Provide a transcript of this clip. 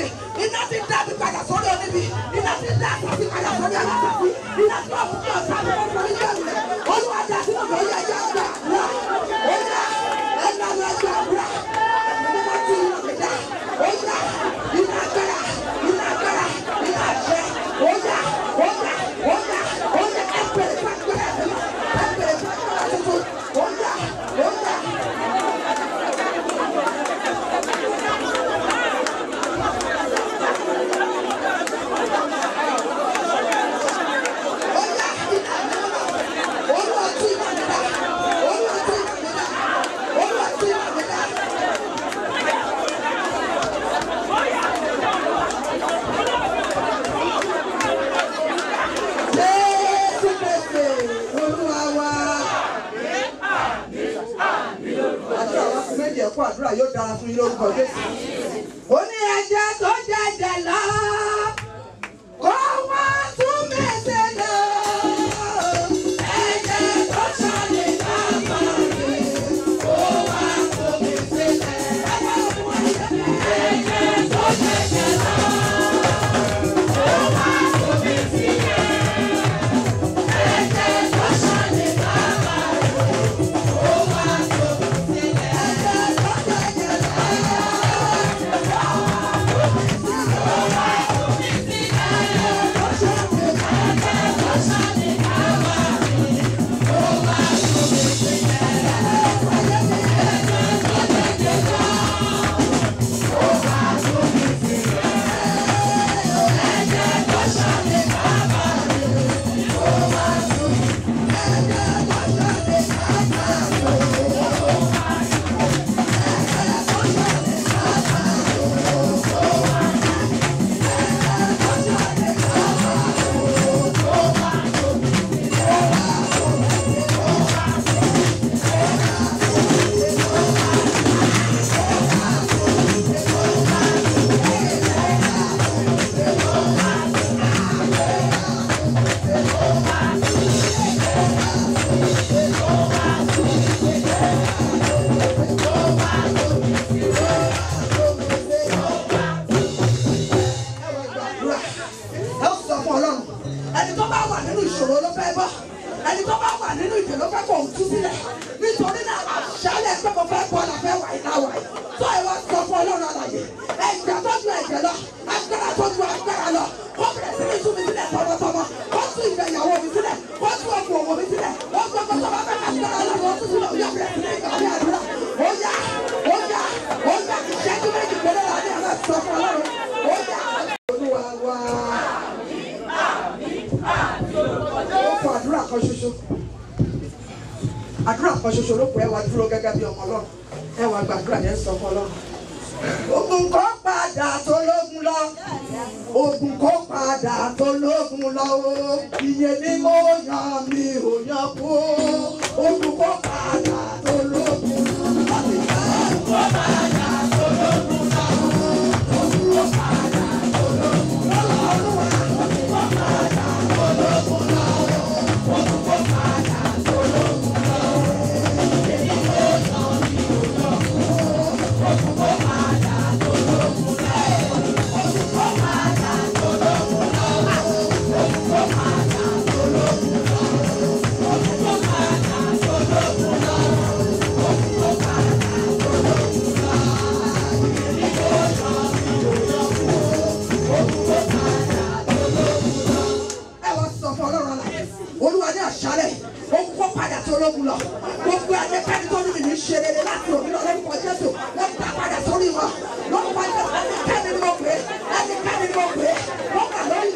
mi. Iná ti dá mi padà sórí oníbi. Iná ti dá àtàkì padà sórí alátàkì. Iná tí wọ́n mú kí ọ̀tá mi kó forí jẹ́ mi. Olúwa dá sínú mi, ó yẹ ẹjẹ́ gbà àdúrà. Ó yá ẹ̀dá mi ẹgbẹ́ àdúrà. Ẹ̀mí mímọ́ tí iná mi dá. Ó yá iná agbára, iná agbára, iná àṣẹ. Ó yá, ó yá, ó yá, ó yá ẹ bẹ̀rẹ̀ fún agbára ẹ̀mí. Ẹ bẹ̀rẹ̀ fún agbára tuntun. Ó yá, ó yá. Ó yá iná ẹ̀mí mímọ́. Olúwa tú iná mi dá. Olúwa tú iná mi dá. Olúwa tú iná mi dá. Jésù Kristi, Olúwa wa. Àdúrà wa fún méjì ẹ̀kọ́ àdúrà yóò dára fún yín lórúkọ Jésù. Ó ní ẹ̀jẹ̀ tó jẹ̀jẹ̀ lọ, kó wá tún mí sílẹ̀. Ẹ̀jẹ̀ tó ṣàlẹ̀ bàbá mi, kó wá tún mí sílẹ̀. Ẹ̀jẹ̀ tó jẹ̀jẹ̀ lọ, kó wá tún mí sílẹ̀. Ẹ̀jẹ̀ tó ṣàlẹ̀ bàbá mi, kó wá tún mí sílẹ̀. Ẹ̀jẹ̀ tó jẹ̀jẹ̀ lọ. Ẹ wá gbàdúrà. Ẹ ó sọ fún Ọlọ́run. Ẹni tó bá wà nínú ìṣòro ló fẹ́ bọ́. Ẹni tó bá wà nínú ìdè ló fẹ́ kó òun tú sílẹ̀. Nítorí náà àṣálẹ̀ pé mo fẹ́ bọ́ la fẹ́ wà iná wà yìí. Tó ẹ wá sọ fún Ọlọ́run alàyè. Ẹ̀jẹ̀ tó ju ẹ̀jẹ̀ lọ. Agbára tó ju agbára lọ. Kó bẹ̀rẹ̀ sí ní tú mi sílẹ̀ tọmọtọmọ. Kó tú ìgbéyàwó mi sílẹ̀. Kó tú okùn òwò mi sílẹ̀. Ó gbọ́ tó bá fẹ́ agbára Ọlọ́run ó tú sílẹ̀. Ó yá bẹ̀rẹ̀ sí ní ìgbà ní àdúrà. Ó yá, ó yá, ó yá. Ìṣẹ́jú méjì péré la ní àwọn sọ fún Ọlọ́run. Ó yá. Olúwa wa. Ó kọ àdúrà kan ṣoṣo. Àdúrà kan ṣoṣo ló pè é wá dúró gẹ́gẹ́ bí ọmọ Ọlọ́run. Ẹ wá gbàdúrà yẹn sọ fún Ọlọ́run. Ogun kó padà tó lógun lọ. Ogun kó padà tó lógun lọ o. Iye ni mo yàn mi ò yàn kú. Ogun kó padà tó lógun lọ. Ogun kó padà tó lógun lọ. Ogun kó padà tó lógun lọ. Ogun kó padà tó lógun lọ. Ogun kó padà tó lógun lọ. Iye ni mo yàn mi ò yàn kú. Ogun kó padà tó lógun lọ. Ogun kó padà tó lógun lọ. Ogun kó padà tó lógun lọ. Ogun kó padà tó lógun lọ. Ogun kó padà tó lógun lọ. Iye ni mo yàn mi ò yàn kú. Ogun kó padà tó lógun lọ. Ẹ wá sọ fún Ọlọ́run alààyè. Olúwa ní àṣálẹ̀, ogun kó padà tó lógun lọ. Gbogbo ẹnikẹ́ni tó ní mi ní ṣe rere láti òní lọ lórúkọ Jésù, wọ́n dá padà sórí wọn. Lórúkọ Jésù, ẹnikẹ́ni ni mo pè é, ẹnikẹ́ni ni mo pè é. Wọ́n wà lórí